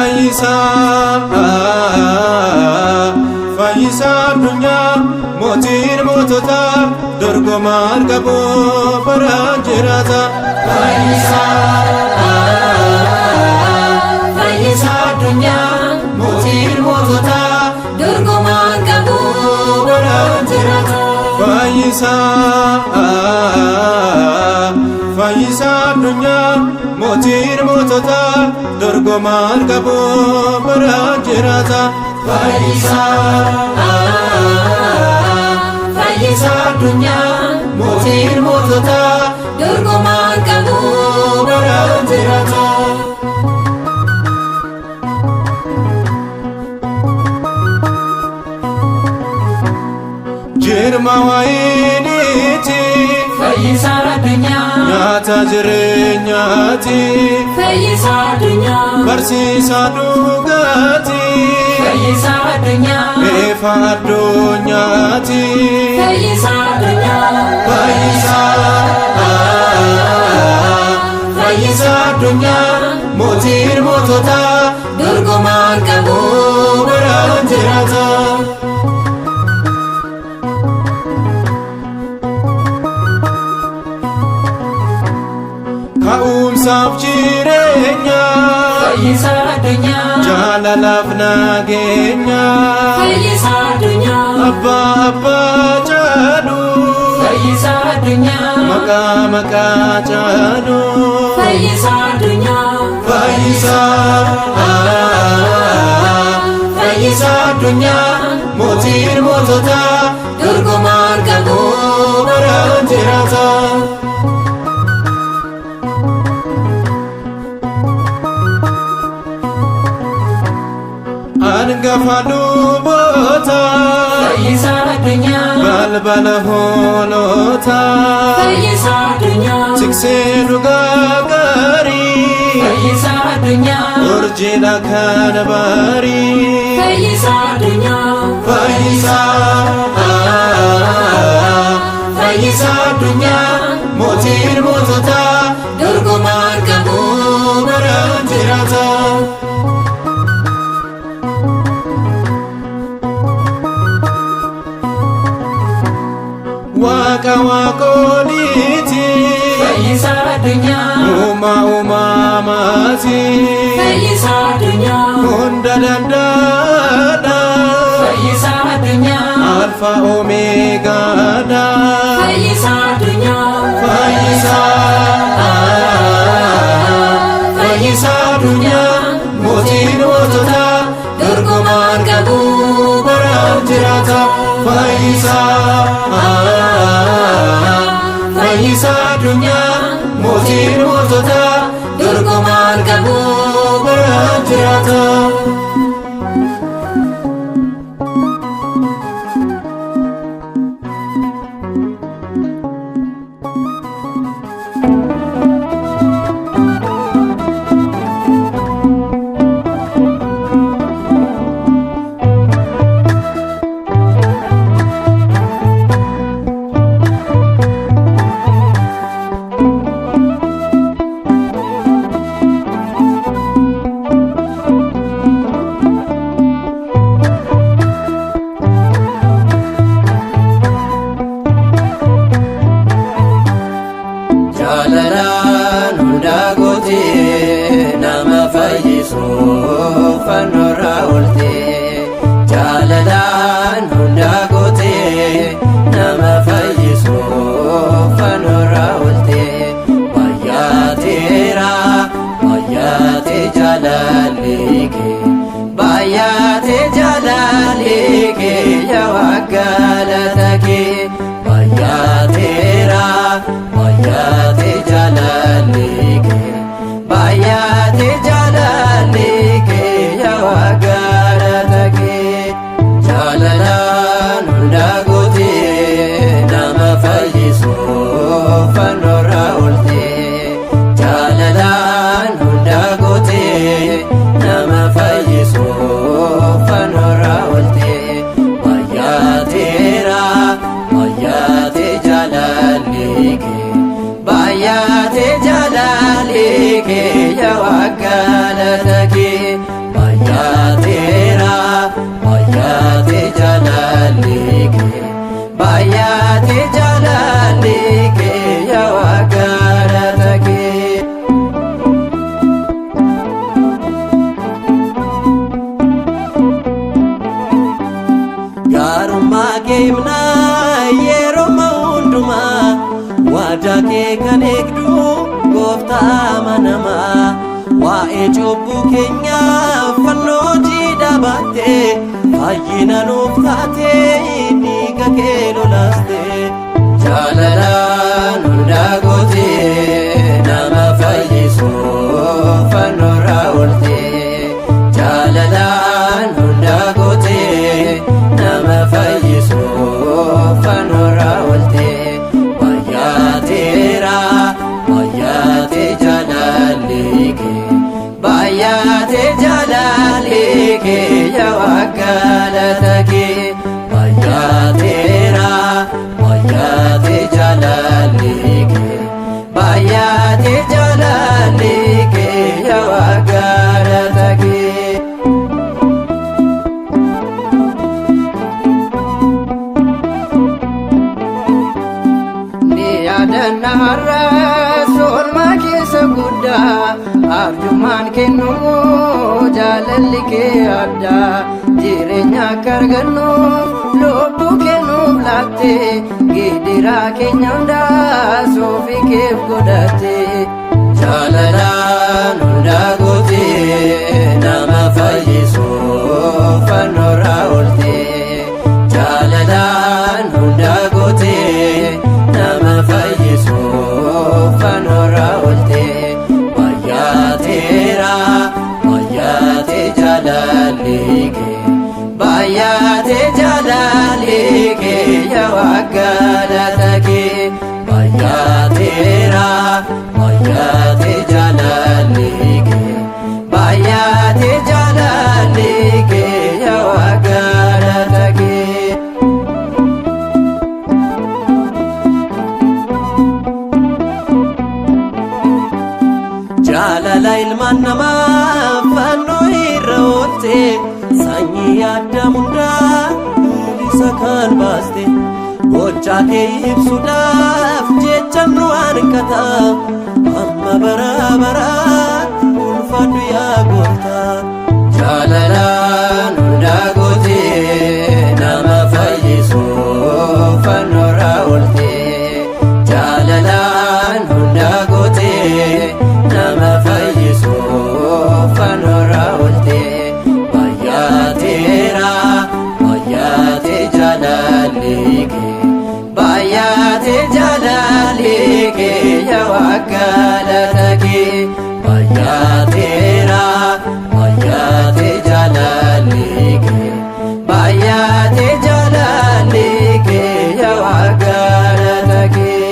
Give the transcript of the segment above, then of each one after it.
Fayyisaa, fayyisaa addunyaa, mootiin moototaa, dorgomaan qabu baraan jiraata. Fayyisaa, fayyisaa addunyaa, mootiin moototaa, Dorgomaan qabu baraan jiraata. Fayyisaa, fayyisaa addunyaa, mootiin moototaa, dorgomaan qabu baraan jiraata. Fayyisaa, fayyisaa addunyaa, mootiin moototaa, Dorgomaan qabu baraan jiraata. Jirma wayiniiti, Fayyisaa addunyaa, nyaata jireenyaati, Fayyisaa addunyaa, barsiisaa dhugaati, Fayyisaa addunyaa, ifa addunyaati. Fayyisaa addunyaa, Fayyisaa, fayyisaa addunyaa, mootiin moototaa, Dorgomaan qabu baraan jiraata. Ka'umsaaf jireenya, Fayyisaa addunyaa, jaalalaaf nageenya, Fayyisaa addunyaa, abbaa abbaa caalu, Fayyisaa addunyaa, maqaa maqaa caalu. Fayyisaa addunyaa, Fayyisaa, fayyisaa addunyaa, mootiin moototaa, Dorgomaan qabu baraan jiraata. Angafa luboota, Fayyisaa addunyaa, balbala hoolota, Fayyisaa addunyaa, tiksee dhugaa gaarii, Fayyisaa addunyaa, urjiidha kan barii. Fayyisaa addunyaa, Fayyisaa, fayyisaa addunyaa, mootiin moototaa, Dorgomaan qabu baraan jiraata. Waaqa waaqoliiti, Fayyisaa addunyaa, uumaa uumamaati, Fayyisaa addunyaa, hunda danda'aadha, Fayyisaa addunyaa, alfa omeegaadha. Fayyisaa addunyaa, Fayyisaa, fayyisaa addunyaa, mootiin moototaa, Dorgomaan qabu baraan jiraata. Fayyisaa, fayyisaa addunyaa, mootiin moototaa, Dorgomaan qabu baraan jiraata. Jaalalaan hundaa gootee nama fayyisuuf fannoorraa ooltee. Jaalalaan hundaa gootee nama fayyisuuf fannoorraa ooltee. Baay'ateera baay'ate jaalalli kee baay'ate jaalalli kee yaa galata kee baay'ateera baay'ate jaalalli kee baay'ate jaalalli kee yaa galata kee jaalalaan hundaa gootee nama fayyisuuf fannoorraa ooltee jaalalaan hundaa gootee nama fayyisuuf fannoorraa ooltee baay'ateera baay'ate jaalalli kee baay'ate jaalalli kee yaa galata kee. Baay'ate jaalalli kee yaa Waaqa galata kee. Gaarummaa kee himnaa yeroo hundumaa, waadaa kee kan eegdu gooftaa amanamaa. Waa'ee cubbuu keenyaa fannoo jiidhaa baattee, fayyina nuuf taatee dhiiga kee lolaaste. Jaalalaan hundaa gootee nama fayyisuuf fannoorraa ooltee. Jaalalaan hundaa gootee nama fayyisuuf fannoorraa ooltee. Baay'ateera, baay'ate jaalalli kee. Baay'ate jaalalli kee yaa Waaqa galata kee. Baay'ateera, baay'ate jaalalli kee. Baay'ate jaalalli kee yaa Waaqa galata kee. Ni yaadanna har'as oolmaa keessa guddaa, arjummaan kennu jaalalli kee addaa. Jireenya akka argannuuf lubbuu kennuuf laatte, gidiraa keenya hundaa soofii keef godhatte. Jaalalaan hundaa gootee nama fayyisuuf fannoorraa ooltee. Jaalalaan hundaa gootee nama fayyisuuf fannoorraa ooltee. Baay'ateera, baay'ate jaalalli kee. Baay'ate jaalalli kee yaa Waaqa galata kee. Baay'ateera, baay'ate jaalalli kee. Baay'ate jaalalli kee yaa Waaqa galata kee. Jaalala ilmaan namaa fannoo irra oolte, sanyii Addaam hundaa bilisa kan baaste. Gochaa kee ibsuudhaaf jecha nu hanqata, amma bara baraatti ulfaadhu yaa gooftaa. Jaalalaan hundaa gootee nama fayyisuuf fannoorraa ooltee. Jaalalaan hundaa gootee nama fayyisuuf fannoorraa ooltee. Baay'ateera, baay'ate jaalalli kee. Baay'ate jaalalli kee yaa Waaqa galata kee. Baay'ateera, baay'ate jaalalli kee. Baay'ate jaalalli kee yaa Waaqa galata kee.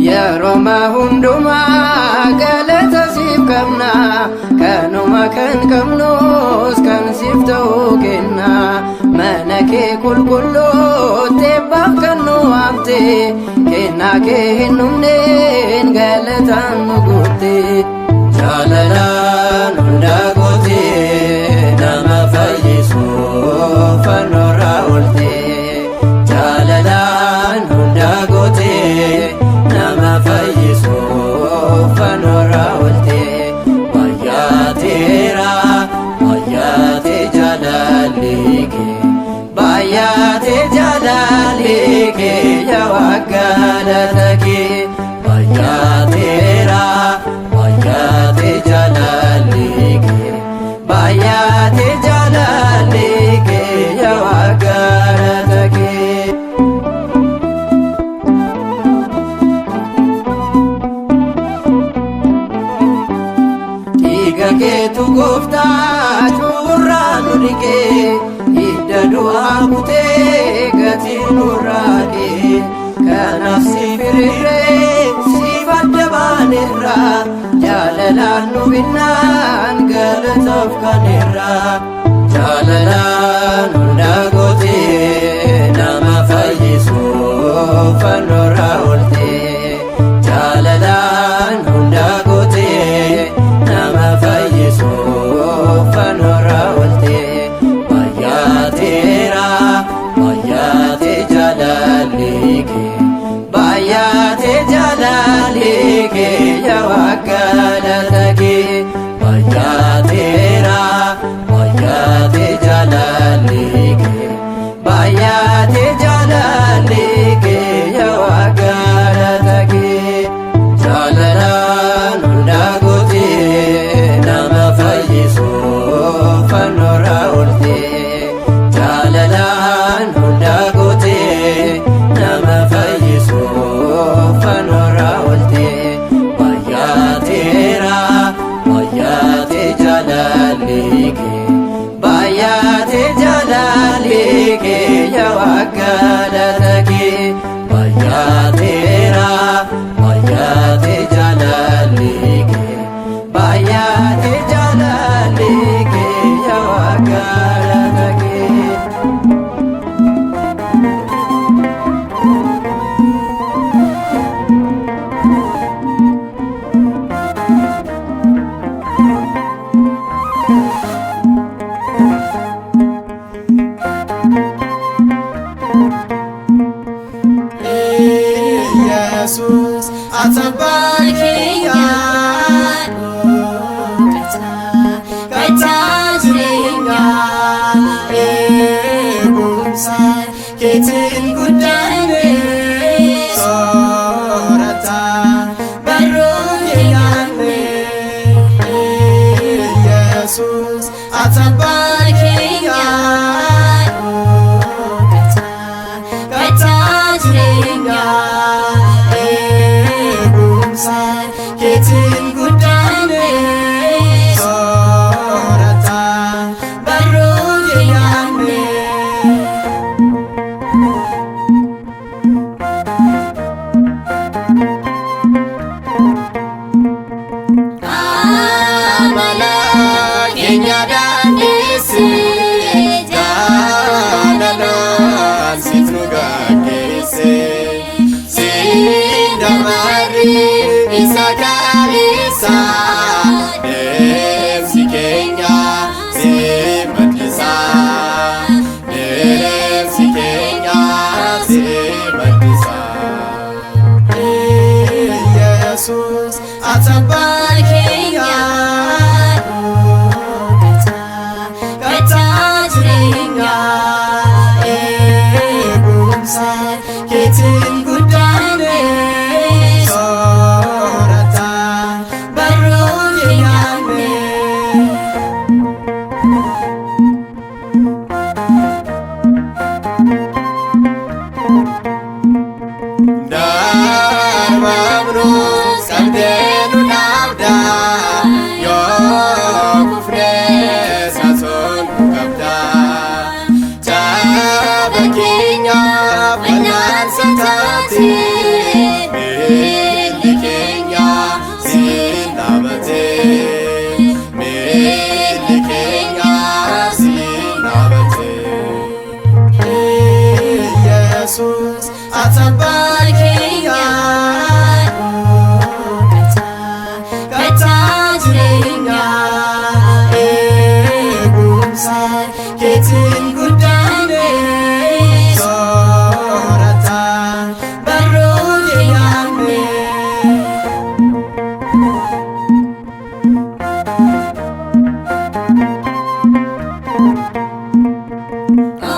Yeroo hundumaa galata siif qabna, kanuma kan qabnus kan siif ta'uu kenna. Mana kee qulqulluutti eebbaaf kan nu waamte, kennaa kee hin dhumneen galataan nu guutte. Jaalalaan hundaa gootee nama fayyisuuf fannoorraa ooltee. Jaalalaan hundaa gootee nama fayyisuuf fannoorraa ooltee. Baay'ateera, baay'ate jaalalli kee. Baay'ate jaalalli kee yaa Waaqa galata kee. Baay'ateera, baay'ate jaalalli kee. Baay'ate jaalalli kee yaa Waaqa galata kee. Dhiiga keetu gooftaa cuurraa nu dhiqee, hidda du'aa kutee gatii nurraa kee. Kanaaf siif hiriirree siif adda baaneerra, jaalalaan nu binnaan galataaf kaneerra. Jaalalaan hundaa gootee nama fayyisuuf fannoorraa ooltee. Jaalalaan hundaa gootee nama fayyisuuf. Yesuus ati abbaa keenya dhokata kattaa jireenyaa eegumsa keetiin guddanne soorata barruu keenyaanne Yesuus ati abbaa keenya dhokata kattaa jireenyaa eegumsa keetiin guddanne soorata barruu keenyaanne. Amala keenya daandeesse jaalalaan situ nu gaggeesse siin dabarri isa kaleessa deemsi keenya si maddisa deemsi keenya si maddisa. Yesuus ati abbaa keenya dhokata kattaa jireenyaa eegumsa keetiin guddanne soorata barruu keenyaanne. Darbamnus qabdee nu dhaabda yoo kufnes atoon nu qabda jaba keenya wal'aansa taate miilli keenya siin dhaabate miilli keenya siin dhaabate. Yesuus ati abbaa keenya dhokata kattaa jireenyaa eegumsa keetiin guddanne soorata barruu keenyaanne.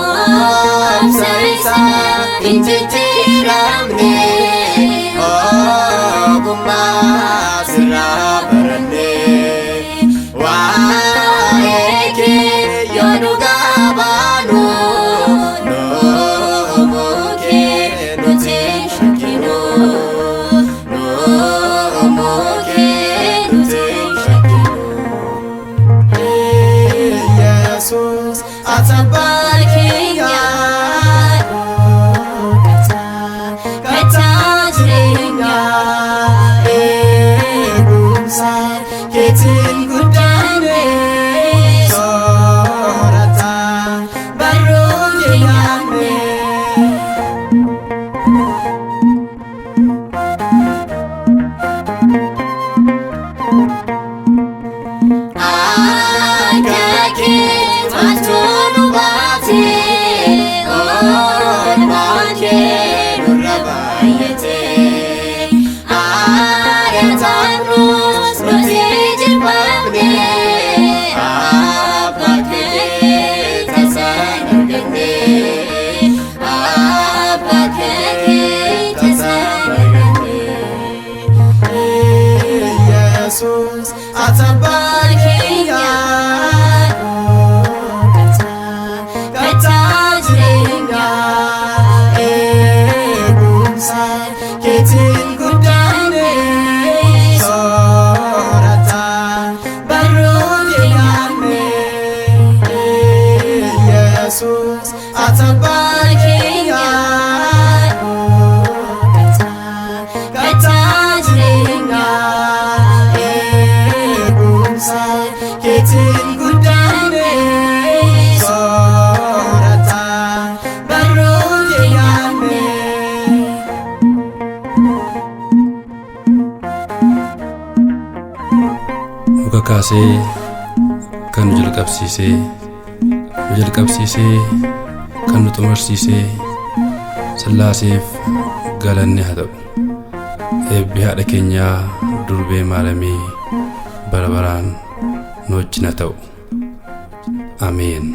Obsa isaa hin jijjiiramne ogummaa sirraa baranne waa'ee kee yoo dhugaa baanu nuumuu kee nuti hin shakkinu nuumuu kee nuti hin shakkinu. Yesuus ati abbaa keenya dhokata kattaa jireenyaa eegumsa keetiin guddanne soorata barruu keenyaanne. Akka kee maaltu nu baate oolmaan kee nurra baay'ate ari'atamnus nuti jibbamne abbaa kee tasaan arganne abbaa kee tasaan arganne. Yesuus ati abbaa keenya dhokata kattaa jireenyaa eegumsa keetiin guddanne soorata barruu keenyaanne. Yesuus ati abbaa keenya dhokata kattaa jireenyaa eegumsa keetiin guddanne soorata barruu keenyaanne. Muka kaasee kan nu jalqabsiisee nu jalqabsiisee kan nu xumursiisee Sillaaseef galanni haa ta'u. Eebbi haadha keenyaa durbee maaramii bara baraan nu wajjin haa ta'u. Ameen.